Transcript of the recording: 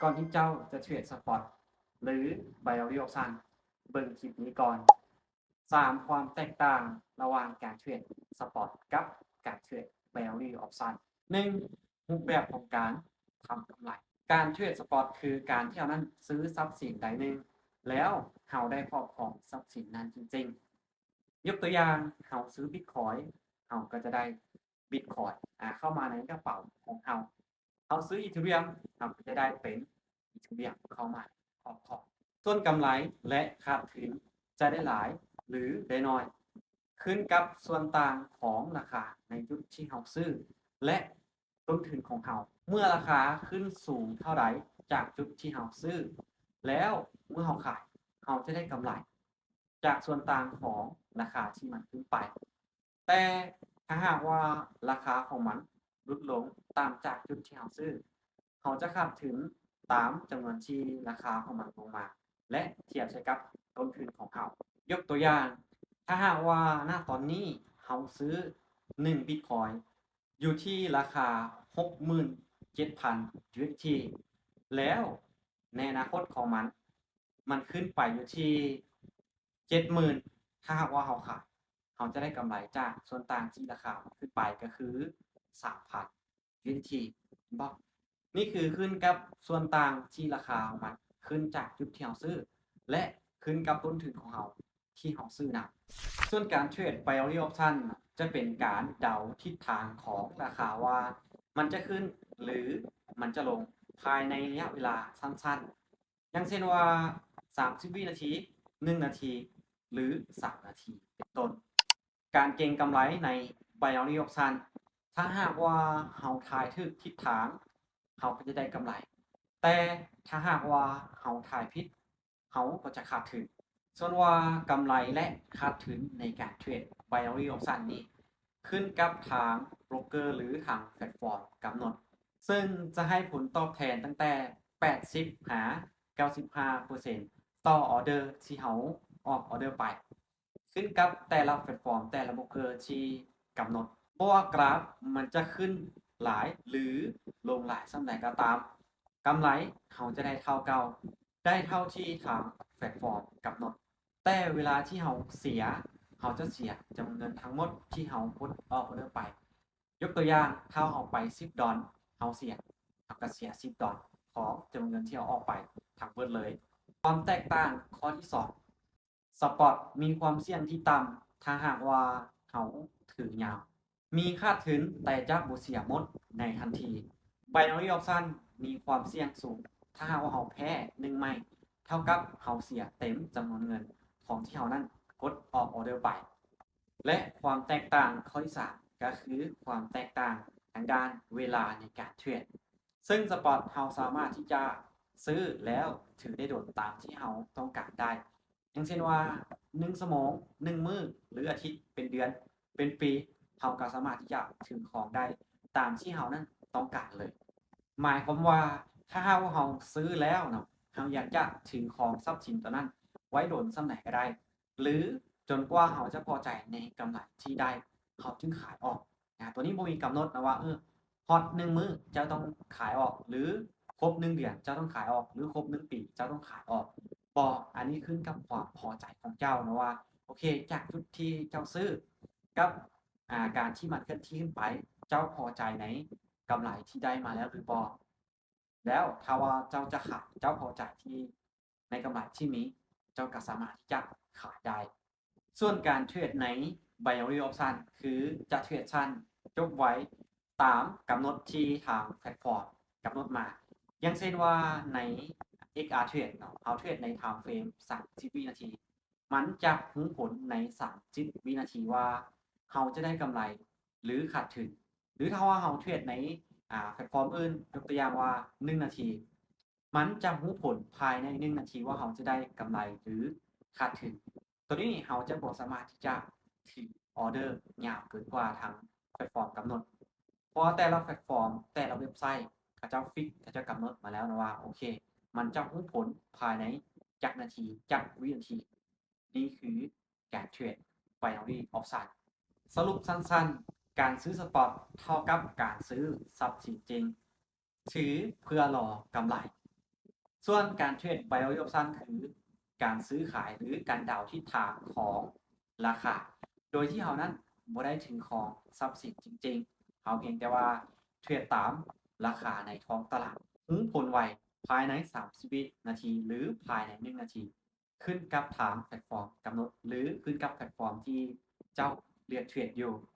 ກ່ອນທີ່ເຈົ້າຈະເທຣດສະປອດ ຫຼື binary option ເບິ່ງຄລິບນີ້ກ່ອນ. ສາມ ຄວາມແຕກຕ່າງລະຫວ່າງການເທຣດສະປອດກັບການເທຣດ binary option. ໜຶ່ງ ຮູບແບບຂອງການທຳກຳໄລ. ການເທຣດສະປອດຄືການທີ່ເຮົານັ້ນຊື້ຊັບສິນໃດໜຶ່ງ ແລ້ວເຮົາໄດ້ຄອບຄອງຊັບສິນນັ້ນຈິງໆ. ຍົກຕົວຢ່າງ, ເຮົາຊື້ບິດຄອຍ, ເຮົາກໍຈະໄດ້ບິດຄອຍ, ອາ, ເຂົ້າມາໃນກະເປົາຂອງເຮົາ. ເຮົາຊື້ອີເທີຣຽມ, ເຮົາກໍຈະໄດ້ເປັນອີເທີຣຽມເຂົ້າມາຄອບຄອງ. ສ່ວນກຳໄລ ແລະ ຂາດທຶນຈະໄດ້ຫຼາຍ ຫຼື ໄດ້ໜ້ອຍ ຂຶ້ນກັບສ່ວນຕ່າງຂອງລາຄາໃນຈຸດທີ່ເຮົາຊື້ ແລະ ຕົ້ນທຶນຂອງເຮົາ. ເມື່ອລາຄາຂຶ້ນສູງເທົ່າໃດຈາກຈຸດທີ່ເຮົາຊື້ ແລ້ວເມື່ອເຮົາຂາຍ, ເຮົາຈະໄດ້ກຳໄລຈາກສ່ວນຕ່າງຂອງລາຄາທີ່ມັນຂຶ້ນໄປ. ແຕ່ຖ້າຫາກວ່າລາຄາຂອງມັນຫຼຸດລົງຕ່ຳຈາກຈຸດທີ່ເຮົາຊື້, ເຮົາຈະຂາດທຶນຕາມຈຳນວນທີ່ລາຄາຂອງມັນລົງມາ ແລະ ທຽບໃສ່ກັບຕົ້ນທຶນຂອງເຮົາ. ຍົກຕົວຢ່າງ, ຖ້າຫາກວ່ານະຕອນນີ້ເຮົາຊື້ໜຶ່ງບິດຄອຍຢູ່ທີ່ລາຄາຫົກໝື່ນເຈັດພັນຢູເອັສດີ ແລ້ວໃນອະນາຄົດຂອງມັນ, ມັນຂຶ້ນໄປຢູ່ທີ່ເຈັດໝື່ນ, ຖ້າຫາກວ່າເຮົາຂາຍ, ເຮົາຈະໄດ້ກຳໄລຈາກສ່ວນຕ່າງທີ່ລາຄາມັນຂຶ້ນໄປກໍຄືສາມພັນຢູເອັສດີ ເຫັນບໍ່? ນີ້ຄືຂຶ້ນກັບສ່ວນຕ່າງທີ່ລາຄາຂອງມັນຂຶ້ນຈາກຈຸດທີ່ເຮົາຊື້ ແລະ ຂຶ້ນກັບຕົ້ນທຶນຂອງເຮົາທີ່ເຮົາຊື້ນຳ. ສ່ວນການເທຣດ binary option ຈະເປັນການເດົາທິດທາງຂອງລາຄາວ່າມັນຈະຂຶ້ນ ຫຼື ມັນຈະລົງພາຍໃນໄລຍະເວລາສັ້ນໆ. ຢ່າງເຊັ່ນວ່າ ສາມສິບວິນາທີ, ໜຶ່ງນາທີ ຫຼື ສາມນາທີ ເປັນຕົ້ນ. ການເກັງກຳໄລໃນ binary option, ຖ້າຫາກວ່າເຮົາທາຍຖືກທິດທາງ, ເຮົາກໍຈະໄດ້ກຳໄລ, ແຕ່ຖ້າຫາກວ່າເຮົາທາຍຜິດ, ເຮົາກໍຈະຂາດທຶນ. ສ່ວນວ່າກຳໄລ ແລະ ຂາດທຶນໃນການເທຣດ binary option ນີ້ ຂຶ້ນກັບທາງໂບຣກເກີ ຫຼື ທາງແພລດຟອມກຳນົດ, ເຊິ່ງຈະໃຫ້ຜົນຕອບແທນຕັ້ງແຕ່ແປດສິບຫາເກົ້າສິບຫ້າເປີເຊັນຕໍ່ອໍເດີທີ່ເຮົາອອກອໍເດີໄປ, ຂຶ້ນກັບແຕ່ລະແພລດຟອມ, ແຕ່ລະໂບຣກເກີທີ່ກຳນົດ. ບໍ່ວ່າກຣາຟມັນຈະຂຶ້ນຫຼາຍ ຫຼື ລົງຫຼາຍສ່ຳໃດກໍຕາມ, ກຳໄລເຮົາຈະໄດ້ເທົ່າເກົ່າ, ໄດ້ເທົ່າທີ່ທາງແພລດຟອມກຳນົດ. ແຕ່ເວລາທີ່ເຮົາເສຍ, ເຮົາຈະເສຍຈຳນວນເງິນທັງໝົດທີ່ເຮົາກົດອອກອໍເດີໄປ. ຍົກຕົວຢ່າງ, ຖ້າເຮົາໄປສິບດອນ, ເຮົາເສຍ, ເຮົາກໍເສຍສິບດອນຂອງຈຳນວນເງິນທີ່ເຮົາອອກໄປທັງເບິດເລີຍ. ຄວາມແຕກຕ່າງຂໍ້ທີສອງ, ສະປອດມີຄວາມສ່ຽງທີ່ຕ່ຳ ຖ້າຫາກວ່າເຮົາຖືຍາວ. ມີຂາດທຶນແຕ່ຈະບໍ່ເສຍໝົດໃນທັນທີ. Binary option ມີຄວາມສ່ຽງສູງ ຖ້າຫາກວ່າເຮົາແພ້ໜຶ່ງໄມ້ ເທົ່າກັບເຮົາເສຍເຕັມຈຳນວນເງິນຂອງທີ່ເຮົານັ້ນກົດອອກອໍເດີໄປ. ແລະ ຄວາມແຕກຕ່າງຂໍ້ທີສາມ ກໍຄືຄວາມແຕກຕ່າງທາງດ້ານເວລາໃນການເທຣດ, ເຊິ່ງສະປອດເຮົາສາມາດທີ່ຈະຊື້ແລ້ວຖືໄດ້ດົນຕາມທີ່ເຮົາຕ້ອງການໄດ້. ຢ່າງເຊັ່ນວ່າ ໜຶ່ງຊົ່ວໂມງ, ໜຶ່ງມື້, ຫຼື ອາທິດ, ເປັນເດືອນ, ເປັນປີ, ເຮົາກໍສາມາດທີ່ຈະຖືຂອງໄດ້ຕາມທີ່ເຮົານັ້ນຕ້ອງການເລີຍ. ໝາຍຄວາມວ່າ ຖ້າຫາກວ່າເຮົາຊື້ແລ້ວເນາະ, ເຮົາຢາກຈະຖືຂອງຊັບສິນຕົວນັ້ນໄວ້ດົນສ່ຳໃດກໍໄດ້ ຫຼື ຈົນກວ່າເຮົາຈະພໍໃຈໃນກຳໄລທີ່ໄດ້, ເຮົາຈຶ່ງຂາຍອອກ. ນະ, ຕົວນີ້ບໍ່ມີກຳນົດນະວ່າ ເອີ ຮອດໜຶ່ງມື້ເຈົ້າຕ້ອງຂາຍອອກ ຫຼື ຄົບໜຶ່ງເດືອນເຈົ້າຕ້ອງຂາຍອອກ ຫຼື ຄົບໜຶ່ງປີເຈົ້າຕ້ອງຂາຍອອກ. ບໍ່, ອັນນີ້ຂຶ້ນກັບຄວາມພໍໃຈຂອງເຈົ້ານະວ່າ ໂອເຄ, ຈາກຈຸດທີ່ເຈົ້າຊື້ກັບ, ອາ, ການທີ່ມັນເຄື່ອນທີ່ຂຶ້ນໄປ, ເຈົ້າພໍໃຈໃນກຳໄລທີ່ໄດ້ມາແລ້ວຫຼືບໍ່? ແລ້ວຖ້າວ່າເຈົ້າຈະຂາຍ, ເຈົ້າພໍໃຈທີ່ ໃນກຳໄລທີ່ມີ, ເຈົ້າກໍສາມາດທີ່ຈະຂາຍໄດ້. ສ່ວນການເທຣດໃນ binary option ຄືຈະເທຣດສັ້ນ, ຈົບໄວ, ຕາມກຳນົດທີ່ທາງແພລດຟອມກຳນົດມາ. ຢ່າງເຊັ່ນວ່າໃນ ເອັກອາເທຣດເນາະ, ເຮົາເທຣດໃນ time frame ສາມສິບວິນາທີ, ມັນຈະຮູ້ຜົນໃນສາມສິບວິນາທີວ່າເຮົາຈະໄດ້ກຳໄລ ຫຼື ຂາດທຶນ. ຫຼື ຖ້າວ່າເຮົາເທຣດໃນ, ອາ, ແພລດຟອມອື່ນ, ຍົກຕົວຢ່າງວ່າ ໜຶ່ງນາທີ, ມັນຈະຮູ້ຜົນພາຍໃນໜຶ່ງນາທີວ່າເຮົາຈະໄດ້ກຳໄລ ຫຼື ຂາດທຶນ. ໂຕນີ້ເຮົາຈະບໍ່ສາມາດທີ່ຈະຖືອໍເດີຍາວເກີນກວ່າທາງແພລດຟອມກຳນົດ, ເພາະວ່າແຕ່ລະແພລດຟອມ, ແຕ່ລະເວັບໄຊ, ເຂົາເຈົ້າຟິກ, ເຂົາເຈົ້າກຳນົດມາແລ້ວນະວ່າ ໂອເຄ, ມັນຈະຮູ້ຜົນພາຍໃນຈັກນາທີ, ຈັກວິນາທີ. ນີ້ຄືການເທຣດ binary option. ສະຫຼຸບສັ້ນໆ, ການຊື້ສະປອດເທົ່າກັບການຊື້ຊັບສິນຈິງ, ຖືເພື່ອລໍກຳໄລ. ສ່ວນການເທຣດ buy option ຄືການຊື້ຂາຍ ຫຼື ການເດົາທິດທາງຂອງລາຄາ ໂດຍທີ່ເຮົານັ້ນບໍ່ໄດ້ຖືຄອງຊັບສິນຈິງໆ ເຮົາພຽງແຕ່ວ່າເທຣດຕາມລາຄາໃນທ້ອງຕະຫຼາດ ຮູ້ຜົນໄວພາຍໃນສາມສິບວິນາທີ ຫຼື ພາຍໃນໜຶ່ງນາທີ ຂຶ້ນກັບທາງແພລດຟອມກຳນົດ ຫຼື ຂຶ້ນກັບແພລດຟອມທີ່ເຈົ້າເລືອກເທຣດຢູ່.